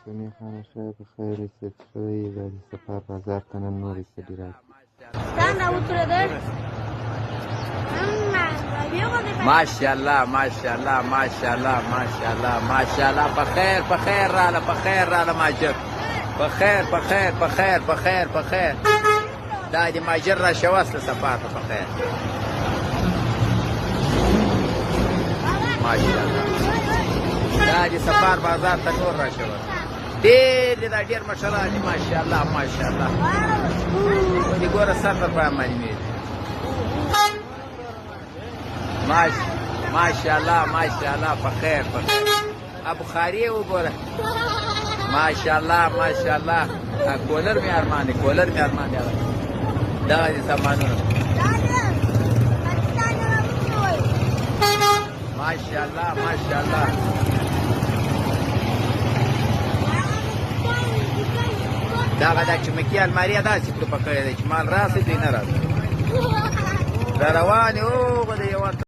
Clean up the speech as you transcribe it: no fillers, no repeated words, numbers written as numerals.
سمیع خانه ښه په خیر یې ښه یې. دا د سفر بازار ته نن نورې څه راغلي. ماشاءالله ماشاءالله ماشاءالله ماشاءالله ماشاءالله. په خیر په خیر رااله، په خیر رااله ماجر، په خیر په خیر په خیر په خیر په خیر. دا دې ماجر را شوسته سفر ته په خیر. ماشاءالله دا دې سفر بازار ته نور را شوسته. ډېر دې دا ډېر مشران دي. ماشاءالله ماشاءالله. دې ګوره سر تر پایه معلومېږي. ماشاءالله ماشاءالله. په خیر په خیر. بخاري وګوره. ماشاءالله ماشاءالله. کولر مې ارمان دی، کولر مې ارمان دی. دغه دي سامانونه. ماشاءالله ماشاءالله. دغه دا چمکي الماري داسې کړو په کړې ده چې مال راسي دوی نه راسي. را روان او